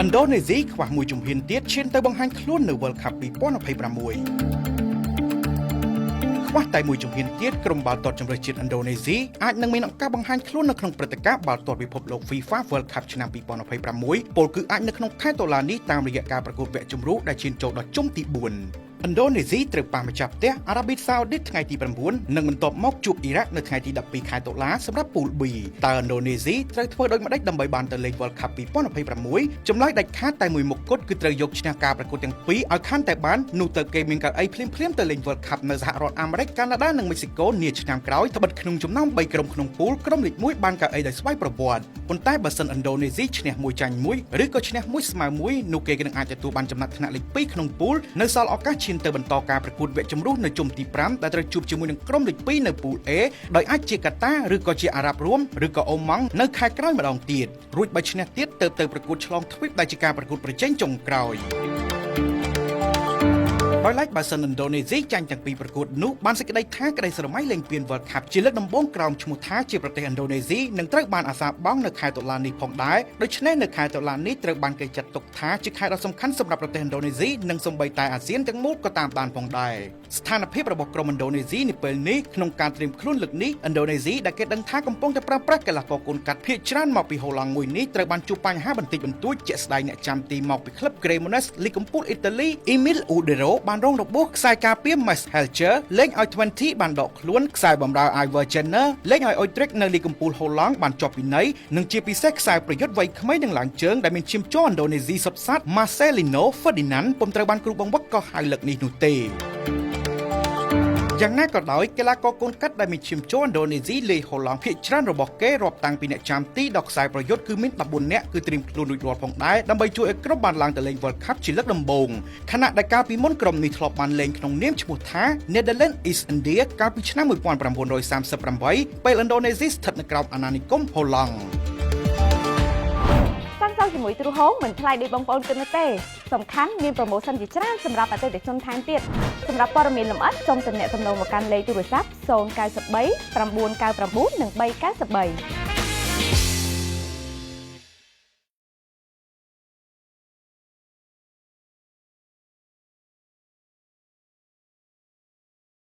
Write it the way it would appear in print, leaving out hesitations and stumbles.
ឥណ្ឌូនេស៊ីខ្វះមួយជំហានទៀតឈានទៅបង្ហាញខ្លួននៅ World Cup 2026ខ្វះតែមួយជំហានទៀតក្រុមបាល់ទាត់ជម្រើសជាតិឥណ្ឌូនេស៊ីអាចនឹងមានឱកាសបង្ហាញខ្លួននៅក្នុងព្រឹត្តិការណ៍បាល់ទាត់ពិភពលោក FIFA World Cup ឆ្នាំ2026ពលគឺអាចនៅក្នុងខែតុលានេះតាមរយៈការប្រកួតវគ្គជម្រុះដែលឈានចូលដល់ជុំទី4ឥណ្ឌូនេស៊ីត្រូវប៉ះម្ចាស់ផ្ទះអារ៉ាប៊ីសាអូឌីតថ្ងៃទី9និងបន្ទាប់មកជួបអ៊ីរ៉ាក់នៅថ្ងៃទី12ខែតុលាសម្រាប់ពូល B តើឥណ្ឌូនេស៊ីត្រូវធ្វើដូចម្តេចដើម្បីបានទៅលេង World Cup 2026ចម្លើយដាច់ខាតតែមួយមុខគត់គឺត្រូវយកឈ្នះការប្រកួតទាំងពីរឲ្យខានតែបាននោះទៅគេមានកៅអីភ្លាមៗទៅលេង World Cup នៅសហរដ្ឋអាមេរិកកាណាដានិងមិចស៊ីកូនាឆ្នាំក្រោយត្បិតក្នុងចំណោម3ក្រុមក្នុងពូលក្រុមលេខ1បានកៅអីដោយស្វ័យប្រវត្តិប៉ុន្តែបើសិនឥណ្ឌូនេស៊ីឈ្នះមួយចាញ់មួយឬក៏ឈ្នះមួយស្មើមួយនោះគេនឹងអាចទទួលបានចំណាត់ថ្នាក់លេខ2ក្នុងពូលនៅសល់ឱកាសឈានទៅបន្តការប្រកួតវគ្គជម្រុះនៅជុំទី5ដែលត្រូវជួបជាមួយនឹងក្រុមលេខ2នៅពូល A ដោយអាចជាកាតាឬក៏ជាអារ៉ាប់រួមឬក៏អូម៉ង់នៅខែក្រោយម្ដងទៀតរួចបើឈ្នះទៀតទៅទៅប្រកួតឆ្លងទ្វីបដែលជាការប្រកួតប្រជែងចុងក្រោយដោយឡែកបើសិនឥណ្ឌូនេស៊ីចាញ់ទាំងពីរប្រកួតនោះបានសេចក្តីថាក្តីស្រមៃលេងពាន World Cup ជាលើកដំបូងក្រោមឈ្មោះថាជាប្រទេសឥណ្ឌូនេស៊ីនឹងត្រូវបានអាសាបង់នៅខែតុលានេះផងដែរដូច្នេះនៅខែតុលានេះត្រូវបានគេចាត់ទុកថាជាខែដ៏សំខាន់សម្រាប់ប្រទេសឥណ្ឌូនេស៊ីនិងសូម្បីតែអាស៊ានទាំងមូលក៏តាមដានផងដែរស្ថានភាពរបស់ក្រុមឥណ្ឌូនេស៊ីនាពេលនេះក្នុងការត្រៀមខ្លួនលើកនេះឥណ្ឌូនេស៊ីដែលគេដឹងថាកំពុងតែប្រើប្រាស់កីឡាករកូនកាត់ភាគច្រើនមកពីហូឡង់មួយនេះត្រូវបានជួបបញ្ហាបន្តិចបន្តួចជាក់ស្ដែងអ្នកចាំទីមកពីក្លឹប Cremonese លីកកំពូលអ៊ីតាលី Emil Audero បានរងរបួសខ្សែការពារ Mees Hilgers លេងឲ្យ Twente បានដកខ្លួនខ្សែបម្រើ Ivar Jenner លេងឲ្យ Utrecht នៅលីកកំពូលហូឡង់បានជាប់ពិន័យនិងជាពិសេសខ្សែប្រយុទ្ធវ័យក្មេងនិងឡើងជើងដែលមានឈាមជ័រឥណ្ឌូនេស៊ីសុទ្ធសាធ Marselino Ferdinan ពុំត្រូវបានគ្រូបង្វឹកកោះហៅលើកនេះនោះទេយ៉ាងណាក៏ដោយកីឡាករកូនកាត់ដែលមានឈាមជ័រឥណ្ឌូនេស៊ីលេហូឡង់ភាគច្រើនរបស់គេរាប់តាំងពីអ្នកចាំទីដល់ខ្សែប្រយុទ្ធគឺមាន14នាក់គឺត្រៀមខ្លួនរួចរាល់ផងដែរដើម្បីជួយឲ្យក្រុមបានឡើងទៅលេង World Cup ជាលើកដំបូងខណៈដែលកាលពីមុនក្រុមនេះធ្លាប់បានលេងក្នុងនាមឈ្មោះថា Netherlands East India កាលពីឆ្នាំ1938ពេលឥណ្ឌូនេស៊ីស្ថិតនៅក្រោមអាណានិគមហូឡង់ សាងសង់ជាមួយទ្រូហូមមិនថ្លៃដូចបងប្អូនគិតនោះទេសំខាន់មាន promotion ជាច្រើនសម្រាប់អតិថិជនថែមទៀតសម្រាប់ព័ត៌មានលម្អិតសូមទំនាក់ទំនងមកកាន់លេខទូរស័ព្ទ093 999និង393។